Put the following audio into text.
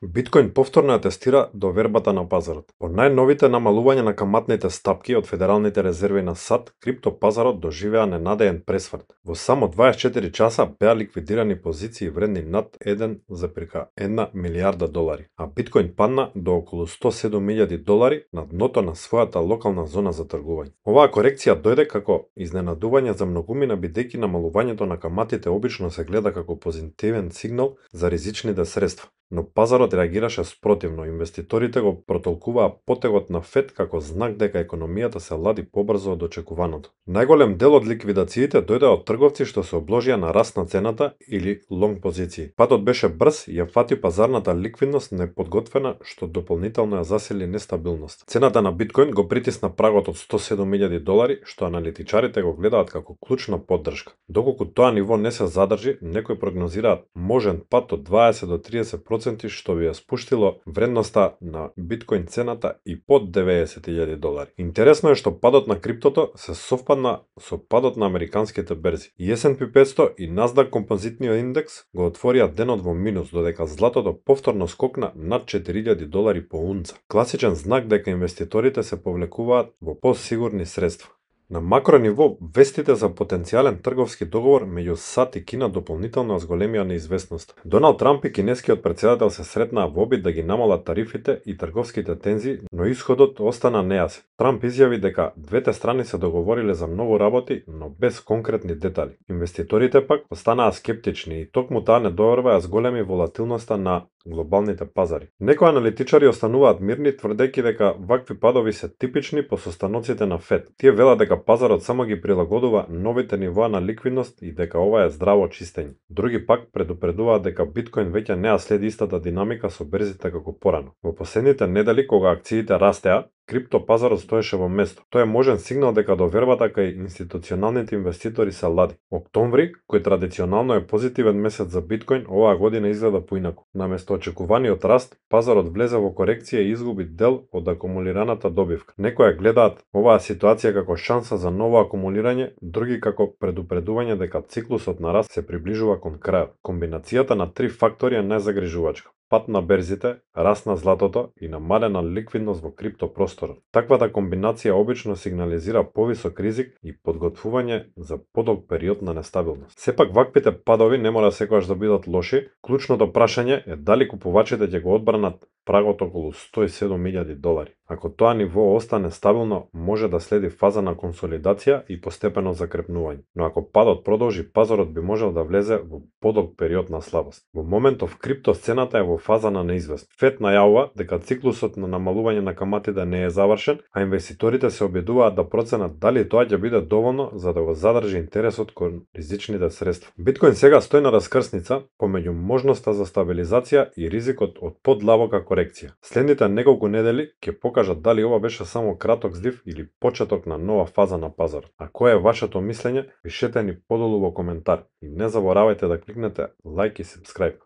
Биткоин повторно ја тестира довербата на пазарот. По најновите намалувања на каматните стапки од Федералните резерви на САД, криптопазарот доживеа ненадеен пресврт. Во само 24 часа беа ликвидирани позиции вредни над 1,1 милијарда долари, а биткоин падна до околу $107,000 на дното на својата локална зона за тргување. Оваа корекција дојде како изненадување за многумина, бидејќи намалувањето на каматите обично се гледа како позитивен сигнал за ризичните средства. Но пазарот реагираше спротивно. Инвеститорите го протолкуваа потегот на ФЕД како знак дека економијата се лади побрзо од очекуваното. Најголем дел од ликвидациите дојде од трговци што се обложија на раст на цената или лонг позиции. Падот беше брз и ја фати пазарната ликвидност неподготвена, што дополнително ја засили нестабилност. Цената на биткоин го притисна прагот од $107,000, што аналитичарите го гледаат како клучна поддршка. Доколку тоа ниво не се задржи, некои прогнозираат можен пад од 20 до 30%, што би ја спуштило вредноста на биткоин цената и под $90,000. Интересно е што падот на криптото се совпадна со падот на американските берзи. И S&P 500 и Nasdaq композитниот индекс го отворија денот во минус, додека златото повторно скокна над $4,000 по унца. Класичен знак дека инвеститорите се повлекуваат во посигурни средства. На макро ниво, вестите за потенцијален трговски договор меѓу САД и Кина дополнително зголемија неизвестност. Доналд Трамп и кинескиот претседател се сретнаа во обид да ги намалат тарифите и трговските тензии, но исходот остана нејасен. Трамп изјави дека двете страни се договориле за многу работи, но без конкретни детали. Инвеститорите пак останаа скептични и токму таа недоверба ја зголеми волатилноста на глобалните пазари. Некои аналитичари остануваат мирни, тврдејќи дека вакви падови се типични по состаноците на ФЕД. Тие велат дека пазарот само ги прилагодува новите нивоа на ликвидност и дека ова е здраво чистење. Други пак предупредуваат дека биткоин веќе не ја следи истата динамика со берзите како порано. Во последните недели, кога акциите растеа, криптопазарот стоеше во место. Тоа е можен сигнал дека довербата кај институционалните инвеститори се лади. Октомври, кој традиционално е позитивен месец за биткоин, оваа година изгледа поинаку. Наместо очекуваниот раст, пазарот влезе во корекција и изгуби дел од акумулираната добивка. Некои гледаат оваа ситуација како шанса за ново акумулирање, други како предупредување дека циклусот на раст се приближува кон крајот. Комбинацијата на три фактори е најзагрижувачка: пат на берзите, раст на златото и намалена ликвидност во криптопросторот. Таквата комбинација обично сигнализира повисок ризик и подготвување за подолг период на нестабилност. Сепак ваквите падови не мора секогаш да бидат лоши. Клучното прашање е дали купувачите ќе го одбранат прагот околу $107,000. Ако тоа ниво остане стабилно, може да следи фаза на консолидација и постепено закрепнување. Но ако падот продолжи, пазарот би можел да влезе во подолг период на слабост. Во моментов крипто сцената е во фаза на неизвестност. ФЕД најавува дека циклусот на намалување на каматите не е завршен, а инвеститорите се обидуваат да проценат дали тоа ќе биде доволно за да го задржи интересот кон ризичните средства. Биткоин сега стои на раскрсница помеѓу можноста за стабилизација и ризикот од подлабока корекција. Следните неколку недели ќе покажат дали ова беше само краток здив или почеток на нова фаза на пазарот. А кое е вашето мислење? Пишете ни подолу во коментар и не заборавајте да кликнете лајк и сабскрајб.